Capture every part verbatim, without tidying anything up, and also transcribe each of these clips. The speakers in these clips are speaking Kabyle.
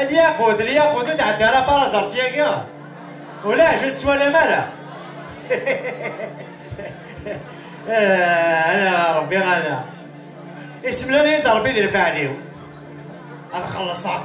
Lyaxut, lyaxut, ur d-ɛeddi ara par hasard syagi. Ulac, ur tettwalam ara. Eh, ala Rebbi, ala. Isemlal-iyi-d Rebbi di lfeɛl-iw. Ad xellṣeɣ.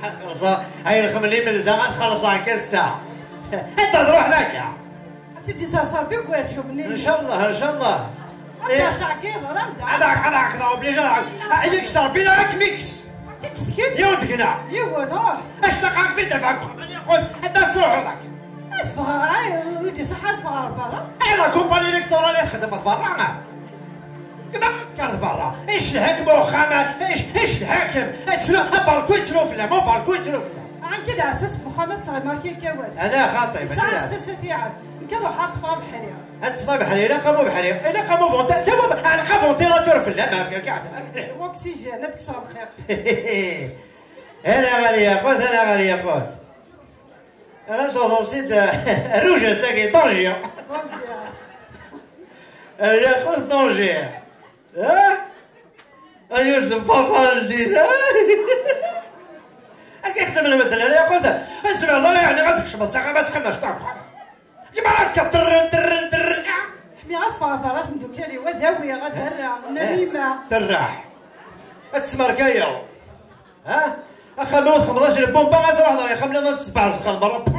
Ad xellṣeɣ. Ay lxemli melza, ad xellṣeɣ akka ssa. Anta truḥ daka? Ad tt-id-iserser Rebbi deg wercum-nni. Ncallah, ncallah. Anda teɛgiḍ, anda? Ad ɛ-, ad ɛeqdeɣ obligé, ad ɛeqdeɣ. Ad yekkes Rebbi neɣ ad kem-ikkes. Ad k-ikkes kečč? Yiwen deg-neɣ. Yiwen, ruḥ. Actaq Rebbi dafeɣ deg uxxam, ad yeqqut, anda ad truḥeḍ akka? Ad ffɣeɣ, ay, ur d-iṣaḥ ad ffɣeɣ ɣer berra. Ay, la campagne électorale i txeddmeḍ berra. Kma kker berra. Icedha-kem uxxam, ic-, icedha-kem. Ad tru-, abalku yettru fell-am, abalku yettru fell-am. Ɛanki d aɛessas deg uxxam ad teɣɣim akka akka awal. Ala xaṭi, mačči d aɛessas. Yesɛa aɛessas ad t-iɛass. Nekk ad ruḥeɣ ad ṭṭfeɣ abeḥri. Ad teṭṭfeḍ abeḥri, ilaq-am ubeḥri, ilaq-am uventi-, d tamu-, ilaq uventilatur fell-am, ha, ha, ha. L'oxygène, ad kkseɣ lxiq. Ala ɣer yaxut, ala ɣer yaxut. Ala d-uḍen-tt-id, rouge ass-agi, danger. Danger. Ala yaxut, danger. Ha? Ayyuz d papa ldit. Akka yexdem lmedden, ala yaxut. Ad tzemreḍ ara yeɛni ad tkecmeḍ s axxam, ad teqqimeḍ s ṭṭabxa. Ibaraka terren, terren, terren. Ḥmi ad ffɣeɣ berra temdukal-iw, ad awiɣ, ad rreɣ, namima. Terraḥ. Ad tesmerkayeḍ. Ha? Axxam-iw txemmeḍ-as lbumba, ad truḥeḍ ɣer yexxam-nniḍen ad tesbeɛzeq lmerra. Pum!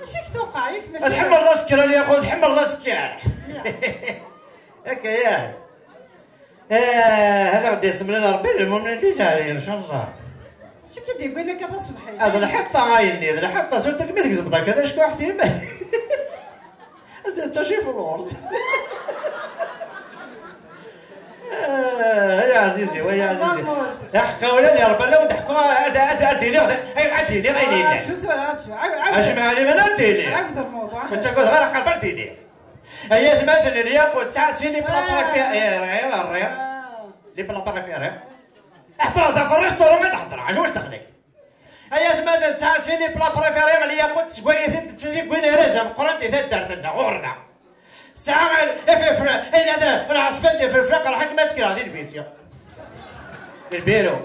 Acu i k-tuqeɛ, yak mačči. Tḥemmleḍ asekker, a lyaxu, tḥemmleḍ asekker. Ya. Akka, ya. Eh, ad aɣ-d-isemlal Ṛebbi d lmumnin d iseɛdi, ncallah. Acu k-id-yewwin akka taṣebḥit? Ah, d lḥiṭṭa ayenni, d lḥiṭṭa, surtout mi tgezmeḍ akka d acekkuḥ-tim. Azal d tacifulurt. Ah, ay aɛzizi-w, ay aɛzizi. Aḥeqqa ula d Ṛebbi, ala wen-d-ḥkuɣ, ad, ad, ad d-iniɣ, ay, ad d-iniɣ ayen yellan. Ṛaju tura, ṛaju, ṛaju. Acimi ɛliman ad d-iniɣ. Ur ttagadeɣ ara, aqrab ad d-iniɣ. Ay atmaten, lyaxu tesɛa sin les plats préférés. Ah. Eh, rriɣ, rriɣ. Ah. Les plats préférés. Heḍṛeɣ da ɣef rristuru ma d-heḍṛeɣ, acu d-texliḍ? Ay atmaten, tesɛa sin les plats préférés, lyaxu tesgay-itent d tid i yewwin arraz ameqqran di taddart-nneɣ, ɣur-neɣ. Tesɛa ifefra, ayen hada, lɛeṣfan d ifefra, qerḥen-k ma d-kkreɣ di lbisi. Di lbiru.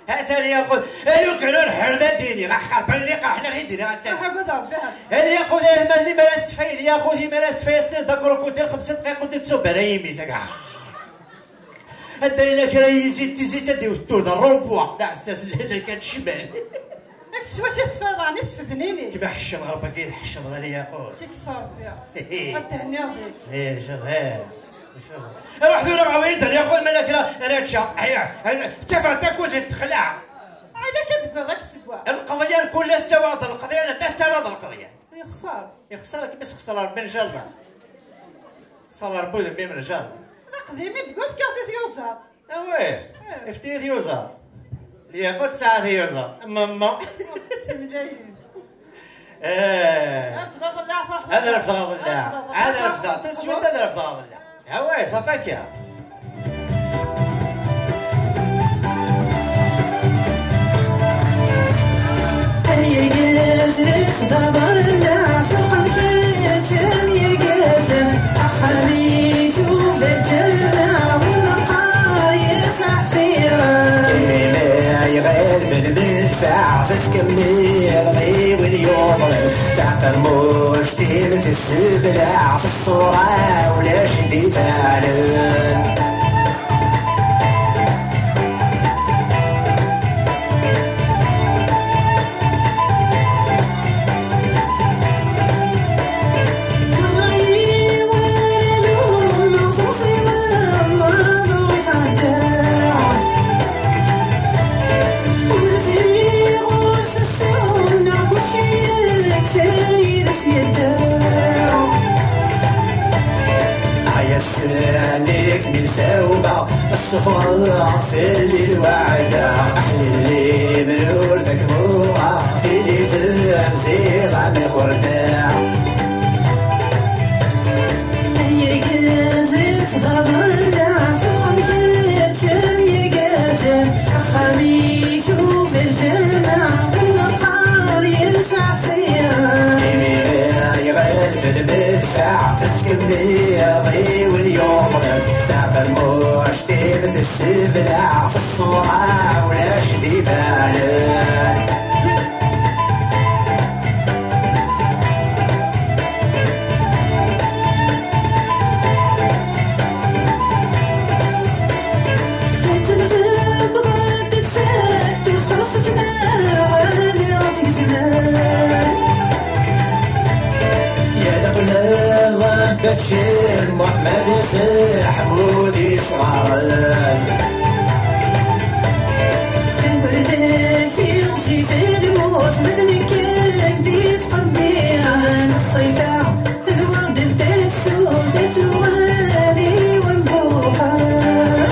Ha-t-an yaxut, alukan ur ḥerr d ad-iniɣ, aḥerban li qerḥen ar d-iniɣ, ha-t-an. Aḥagad Ṛebbi. Alu yaxut, ay atmaten, mi ara tettfay, lyaxut, mi ara tettfay, asten-d akrukudir, xemsa dqayeq ur d-tettubar ay imi-s, akka. Anda yella kra yizit, tizit ad iwet tura, rond-point, d aɛessas, lalla kan tecmal. Ak s wacu tettfayḍ, ɛni sfednin-ik? Kma ḥeccem, Ṛebbi-agi tḥeccmeḍ, alu yaxut. Kik s Ṛebbi. Ad thenniḍ deg. Eh, ncallah, eh. Ruḥ tura ɣer wid-nni, yaxut ma la kra ara ččeɣ. Aya, aya, ttafeɣ takuzit texleɛ. Ala kan deg waɣ ad tsegwa. Lqeḍyan kul ass ttawaɣ-d lqeḍyan, anda tettaraḍ lqeḍyan? Yexṣer. Yexṣer, ad kem-isexṣer Ṛebbi, ncallah. Ṣṣer Ṛebbi udem-im, ncallah. D aqdim i deg ufkiɣ si tyuẓaḍ. Ah ouais. Eh. Efti tyuẓaḍ. Lyaxut tesɛa tyuẓaḍ. Mamma. Timlayin. Eh. Refdeɣ aḍellaɛ, truḥ. Ad refdeɣ aḍellaɛ. Ad refdeɣ. Tout de suite ad refdeɣ aḍellaɛ. Ah ouais, ça fait que. Ay argaz, refdeɣ aḍellaɛ, suqem kečč am yergazen. Axxam-ik ugar lǧameɛ, win meqqar yesɛa ḥsiran. Imi ma iɣelben medfeɛ, tettkemmil ɣi win yuḍnen. Taqemmuct-im tesseblaɛ, ṣṣura ulac d-ibanen. Ur friɣ, ur sessiɣ, neɣ kuci yekfa yid-s yedda. Ay ass-nni mi nsawma, tessufɣeḍ fell-i lweɛda. Aḥlil imrur d akmuɣa, tili temziḍ am lxerda. Ay argaz, refdeɣ aḍellaɛ, suqem kečč am yergazen. Axxam-ik ugar lǧameɛ, win meqqar yesɛa ḥsiran. Imi ma iɣelben medfeɛ, Tettkenniḍ i win yuḍnen, taqemmuct-im tessebleɛ f ṣṣura, ulac d ibanen. Yal aqlaɣ Bacir Muḥemmed Seḥmud isɣaren. Amerdal tiɣzif lmut, ma d nekk i d-isqeddiren ṣṣifa. Lweɛd n tefsut ad tuɣal i wembuxer.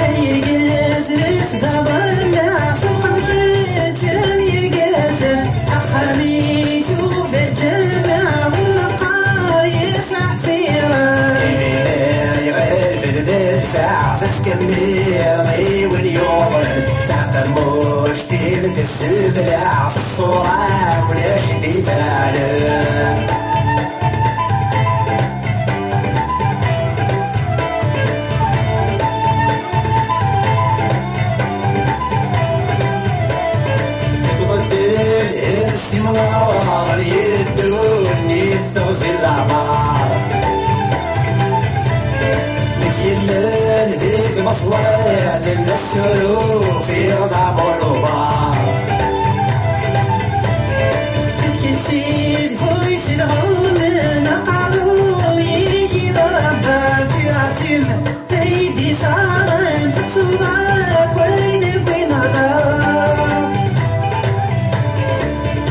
Ay argaz, refdeḍ allaɣ, suqem kečč am yergazen. Axxam-ik tufa lǧameɛ, win meqqar yesɛa ḥsiran. Iminig ɣer fed medfeɛ, tettkemmiḍ i win yuḍnen. Taqemmuct Tin tessebleɛ f ṣṣura, ulac d-ibanen. Deg ubeddel imsimɣaren yeddun i teɣzi n leɛmer. Nekk yellan deg maṣwat n Assuruf, iɣḍa Mulubar. Kečč d bu isedɣumen, aqerruy-ik iḍebber, tu assumes. Ay d-isaren tettuḍ akk ayen akk i nehder.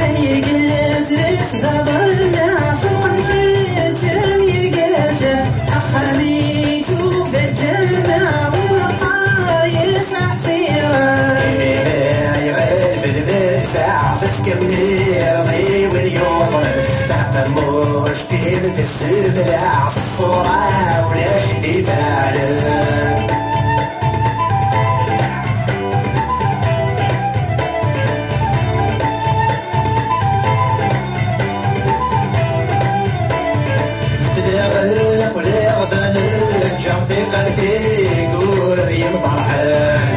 Ay argaz, refdeḍ allaɣ, suqem kečč am yergazen. Axxam-ik tufa lǧameɛ, win meqqar yesɛa ḥsiran. Iminig ɣer fed medfeɛ, tettkemmiḍ i win yuḍnen. Taqemmuct-im tessebleɛ f ṣṣura, ulac d-ibanen. Bedleɣ leqliɣ d aneǧǧaɣ tiqan tigur yemṭerḥen.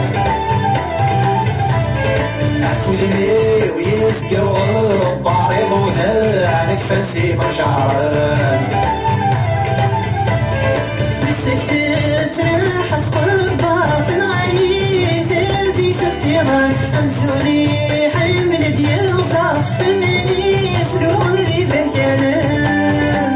Afudem-iw yezga uɣebbar iḍudan kfan s imercaren. Nefsek tettraḥ tqebbar, tenɣa-yi tardit ddiɣen. Amzun iḥemmel-d yeɣẓer, aman-is lun d iberkanen.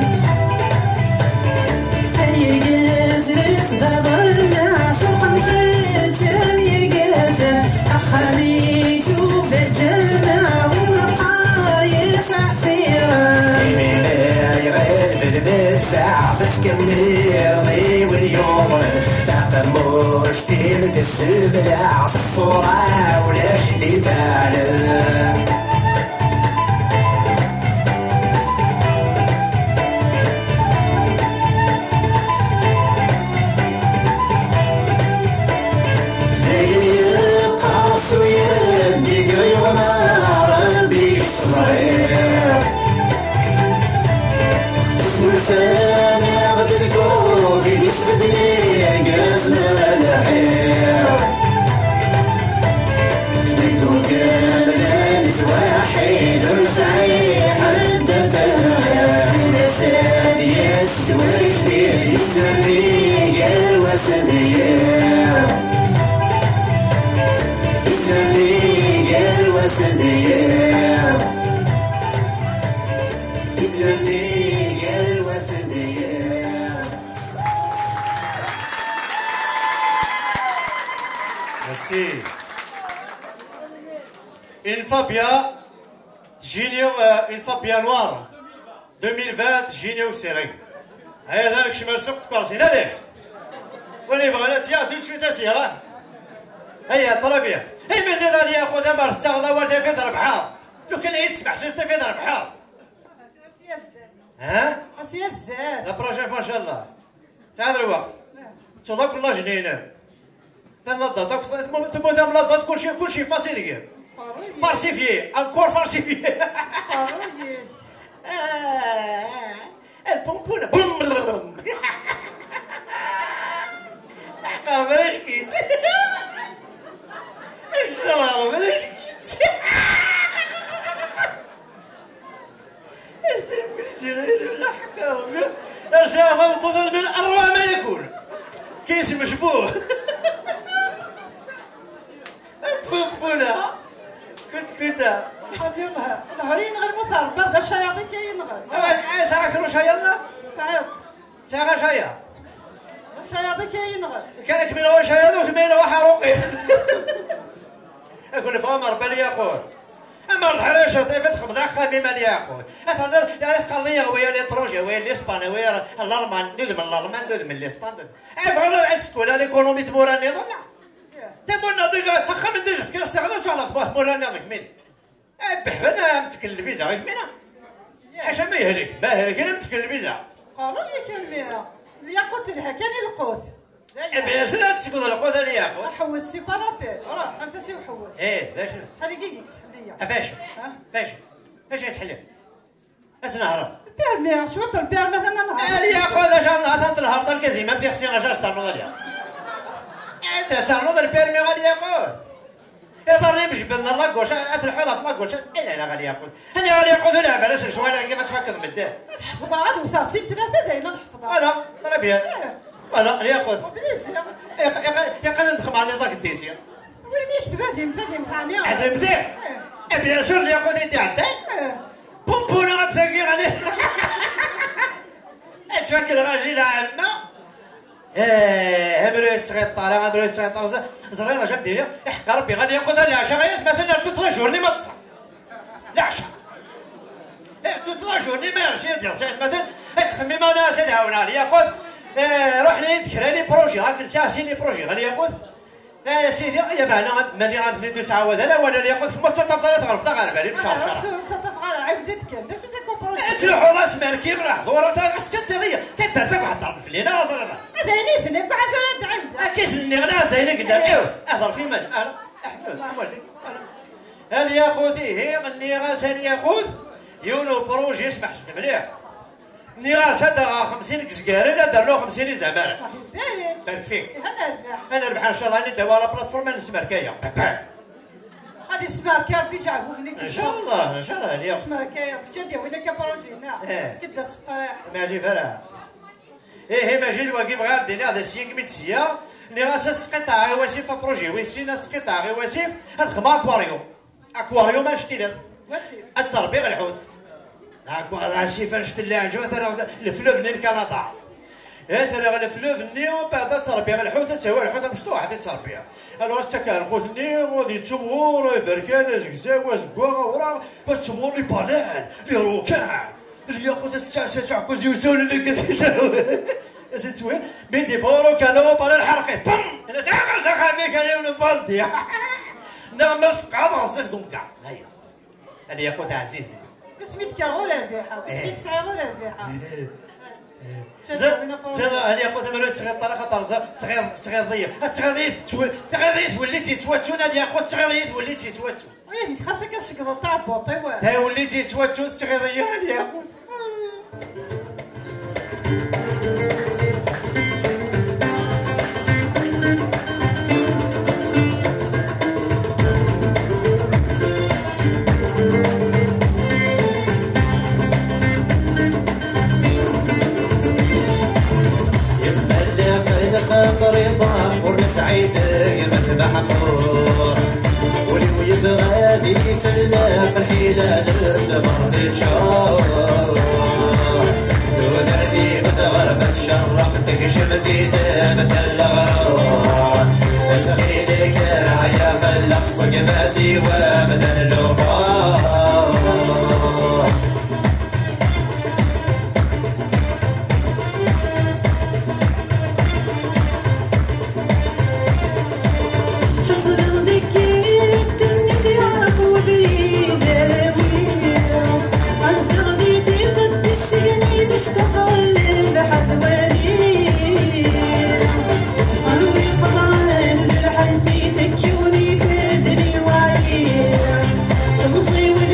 Ay argaz, refdeḍ allaɣ, suqem kečč am yergazen. Axxam-ik tufa lǧameɛ, win meqqar yesɛa ḥsiran. Iminig ɣer fed medfeɛ, tettkemmiḍ i win yuḍnen. Taqemmuct-im tessebleɛ f ṣṣura, ulac d-ibanen. Dayen yeqqers uyeddid ɣer yiɣmaren, Rebbi yesseẓriɣ. Sgunfan-aɣ-d lkub i d-isbedden irgazen ara lḥiɣ. Deg ugam la nettwaḥid, ur nesɛi ḥedd ad t-nɣiɣ. Ur as-ad yeswejdi, yettmenni gar wass d yiḍ. Yettmenni gar wass d yiḍ. Yettmenni gar wass d yiḍ. Merci. Une Fabia, Junior, euh, une Fabia noire. deux mille vingt, Junior Serré. هيا ذلك شمال سوق تكوارسين، allez. واللي يبغى لا سيارة، tout de suite سيارة. هيا، très bien. اي من هذا اللي ياخذ امر تاخذ اول في ضربها. لو كان يتسمع شي في ضربها. ها؟ اسيا الزاد. La prochaine fois ان شاء الله. تعال الوقت. نعم. تصدق والله جنينه. تنضى، تنضى، كلشي، كلشي فاسيليي. Pareil. Falsifié, encore falsifié. Pareil. آه. Pumpuna. Bum, bum, bum. Aqerb ara ckitt. Aqerb ara ckitt. Asteghfirullah. Rǧiɣ tameṭṭut-nni n ṛṛwa ma yakun. Kis mecbuh. Tfufuna. Kut kuta. Ḥabi, ḍher-i yenɣel mu tɛebber d acayaḍ i k-yenɣel. Awa, sɛa kra ucayaḍ-nneɣ? Sɛiɣ. Sɛiɣ acayaḍ. D acayaḍ i k-yenɣel. Kra kmina wacayaḍ u kmina waḥaruqi. Ad ken-nefɣ am Ṛebbi a lyaqut. Amer d ḥric ṭif ad texmeḍ axxam-im a lyaqut. Ad terniḍ, ad teqqareḍ-iyi waya l'étranger, waya l'Espagne, waya l'Allemagne, d udem n l'Allemagne, d udem n l'Espagne. Ay bɣiḍ ad tsekkula l'économie tmura nniḍen? Tamurt-nneɣ déjà, axxam n déjà fkiɣ s taɣla, s waḥda tmura nniḍen kmin. Ay beḥban am tfekkel lviza i kmina. Acu ma yehlek, ma yehlek am tfekkel lviza. Qerru-yi kan mira. Lyaqut telha kan i lqut. Eh bien sûr ad tsekkeḍ lqut a lyaqut. Ḥewwes si parapet. Ruḥ, anef-as i uḥewwes. Eh, d acu? Ḥerreg-iyi deg tḥelliya. Af acu? Ha? Af acu? Acu ad tḥelliḍ? Ad tnehreḍ. Permis, cwiṭ n permis, atan ad nehreḍ. A lyaqut, acu ad nehreḍ, ad tenhreḍ argaz-im am tixsi, acu ad s-ternuḍ a lyaqut? Ad ternuḍ lpermis a lyaqut. Iḍarren-im jebden ɣer la gauche, ad telḥuḍ ɣef la gauche, ay la la a lyaqut. Ani a lyaqut, ur lɛeb ara s lecɣal-agi, ad tfakkeḍ medden. Ḥefḍeɣ ad wteɣ sin tlata d ayen ad ḥefḍeɣ. Voilà, très bien. Eh. Voilà, a lyaqut. Obligé. Iq-, iq-, iq-, ad nexdem ɛli ẓak ddisi. Win mi yekteb adim, tadim teɛni? Adim di? Eh. Eh bien sûr, a lyaqut i d-iɛeddan. Eh. Pumpuna ad tagi ɣali. Ad tfakkeḍ ɣaji la ɛemma. Eh, amru yettɣiḍ ara, amru yettɣiḍ ara. Ẓ-, ẓriɣ acu am d-iniɣ, iḥeqqa Rebbi, ɣali yaqudan leɛca ɣaya-t, ma tella rtu tlajurni ma teṭṭseɣ. Leɛca. Eh, rtu tlajurni ma yeɣci ad yeɣci, ma ten-, ad ttxemmimeɣ, ana as ad ɛawneɣ, ɣali yaqut. Eh, ruḥen-iyi-d kra n les projets, akken sɛiɣ sin les projets, ɣali yaqut. Eh, a sidi, ya meɛna, mani ɣer tnidi ttɛawad, ala wala, ɣali yaqut, kemm ur tettaṭṭafeḍ ara tɣelbeḍ aɣerbal, imcercer. Ur ttaṭṭafeɣ ara, ɛiwed-d kan, d acu i d les projets? Ad tluḥuḍ asmerki, mraḥ, ḍuṛa, ta, as kan tiḍi, taddart akk heddren fell-i, neɣ ẓriɣ. Ad ayen i d-nekk, ɛad ara d-ɛiwdeɣ. Akka s-nniɣ, la, s d ayen i yellan. Iw, hder f iman. Ala, aḥmed, wali, ala. A lyaqut, ihi, nniɣ-as, a lyaqut, yiwen uprojet, smeḥsed mliḥ. Nniɣ-as, ad d-aɣeɣ xemsin n yezgaren, ad d-rnuɣ xemsin izamaren. Barek fik. Ad nerbeḥ, ncallah, ad d-awiɣ la plateforme, ad nesmerk aya. Ad yesmerk Rebbi jeɛbub-nni. Ncallah, ncallah, a lyaqut. Yesmerk aya, d kečč ad d-yawin akka projet-nneɣ. Eh. Ked d aseqqraḥ. Maɛjib ara. Ihi Majid, wagi bɣiɣ ad d-iniɣ d ass-agi mi d-sya, nniɣ-as ad sqiṭɛeɣ i wasif, apṛuji wis sin, ad sqiṭɛeɣ i wasif, ad xedmeɣ aquarium. Aquarium annect-ilat. Wasif. Ad ttṛebbiɣ lḥut. Aqua-, asif annect n leɛǧeb, ad t-rreɣ leflub-nni n Kanada. Ad t-rreɣ leflub-nni, mbeɛd ad ttṛebbiɣ lḥut, ad ttawiɣ lḥut amecṭuḥ, ad t-ttṛebbiɣ. Alors, ad ttakeɣ lqut-nni, ad yettumɣur, aberkan, azegzaw, azeggaɣ, awraɣ, ad ttumɣur les baleines, les requins. Lyaqut ad tettɛassa s uɛekkaz yusawlen akka s yettawin. As-ittwin. Mi d-iffeɣ urukan, uɣubal lḥerqi. Pam! As-, ah, s axxam-ik a yiwen n bandi. Neɣ ma tfeqɛeḍ ɣezzif d umgaṛ. Aya. A lyaqut ɛzizen. Kusmi d-kkaɣ ur rbiḥeɣ, kusmi d-sɛiɣ ur rbiḥeɣ. Eh. Zer, zer, a lyaqut, amru yettɣiḍ ara, xaṭer zer, tɣiḍ, tɣiḍ-iyi. Ad tɣiḍ-iyi, tw-, tɣiḍ-iyi twellit yettwattun, a lyaqut, tɣiḍ-iyi twellit yettwattun. Ih, nekk xas akka segḍeḍ taɛebbuḍt-iw. Tawellit yettwattun tettɣiḍ-iyi a lyaqut. Yemma lxaṭer iḍaq ur nesɛi tagmat meḥqur. Ul-iw yebɣa ad ifelleq lḥila n ṣṣber teččur. Tudert-im tɣerb tcerreq tekcem di tebda n leɣrur. Ttxil-k ay afelleq ṣeggem-as i wamdan lumuṛ. Ḥesbeɣ deg yiḍ-nni tiɛreq ubrid ara wiɣ. Ɛeddaɣ di tiṭ n tisegni d ssufeɣ lebḥer twali. Anwi qeḍɛen d lḥenti tekkiwen ifadden i waɛi. Temẓiwen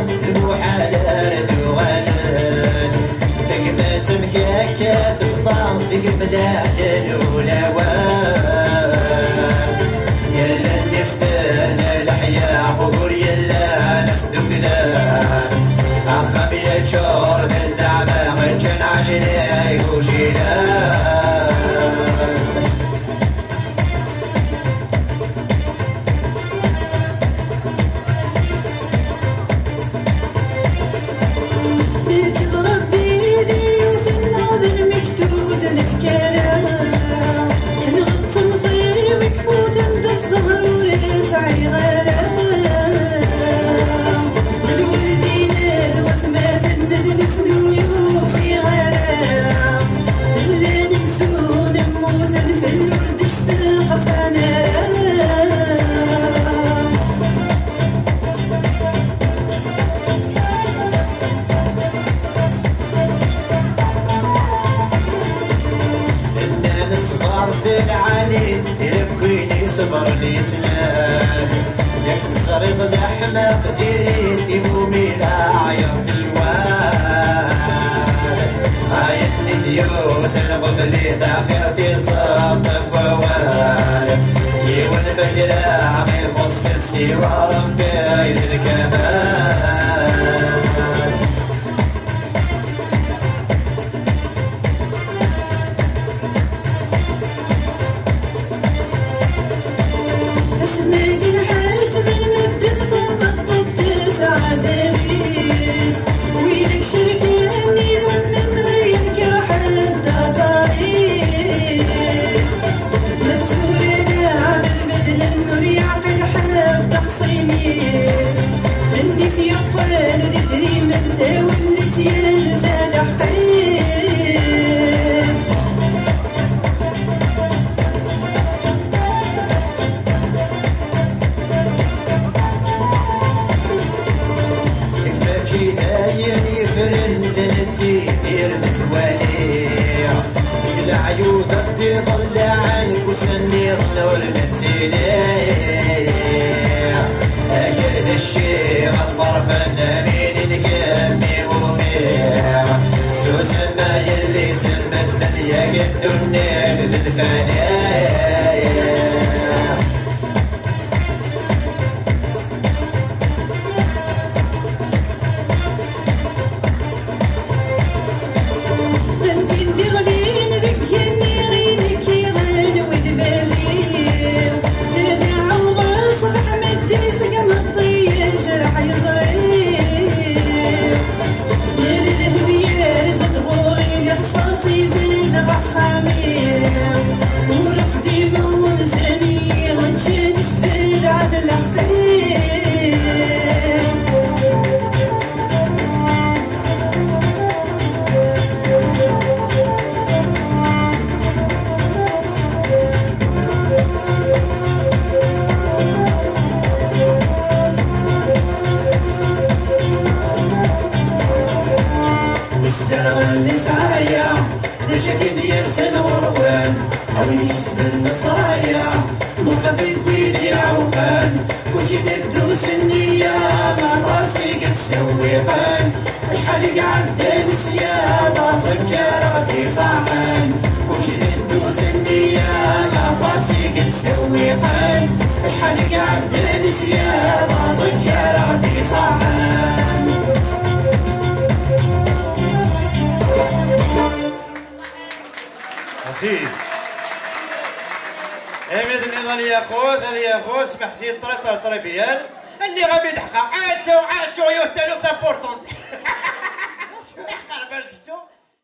Lmuḥal ara d-uɣalen. Tagmat amek akka tefḍa, zik mlaḥen ulawen. Yella nnif tella leḥya, ugur yellan asduklan. Axxam yeččur d nneɛma, ččan ɛecra igujilan. Yeǧǧeḍ Ṛebbi d yiwet-nneɣ d lmektub d lefkara. Neɣ d temẓi-w ikfuten d zzher ur sɛiɣ ara. D lwaldin d watmaten d nutni ur ufiɣ ara. Llan imezmun mmuten fell-i ur d-steqsan ara. Nnan ṣṣber d lɛali, irebbin iṣebren yettlan. Yak teẓriḍ d aḥmaq diri-t, iwumi la ɛyiḍ tecwal. Ayen i d-yusan ɣef llit axir tiẓeṭ n wawal. Yiwen ma kra ixuṣṣ-it siwa Ṛebbi d lkamal. Asmi i d-nḥeǧben medden tameṭṭut tesɛa azal-is. Wid icerken idammen ur yenker ḥedd aẓar-is. Ma tura d aɛdel bedlen ur yeɛqil ḥedd axṣim-is. Nnif yeqqel d idrimen, tawellit yenza lḥeqq-is. Nekk mačči d ayen yefren, nettidir nettwali. Deg leɛyud ad d-iḍellaɛen, ussan-nniḍen ur nettili. Akal d cci ɣef ṛban, amin ngemmi umiɣ. Susem a yelli-s n medden, yak ddunit d lfani. Am tin d-iɣlin deg yigenni i nekk iɣil wid bab-iw. Ad iɛuɣ ṣṣbeḥ meddi seg imeṭṭi yejreḥ yeẓri-w. Yal lhemm yerza-d ɣur-i, lexṣaṣ izid ɣef axxam-iw. Ur xdimeɣ unzan-iw, ččan isfel ɛad lḥeqq-iw. Wis zerɣen nesɛaya, d acu i d-yersen ɣur-wen? A win yesben leṣraya, muqeddem win iɛuqen. Kulci d ddus n nniya, aṭas i yettsewwiqen. Acḥal i iɛeddan sya, d aẓekka ara ɣ-d-iṣaḥen. Kulci d ddus n nniya, aṭas i yettsewwiqen. Acḥal i iɛeddan sya, d aẓekka ara ɣ-d-iṣaḥen. Merci. Imi d-nniḍen lyaqut, lyaqut, smeḥsi très, très, très bien. Nniɣ-am-id ḥqa, ɛačču, ɛačču, yiwet taluft importante. Iḥqer balzečču.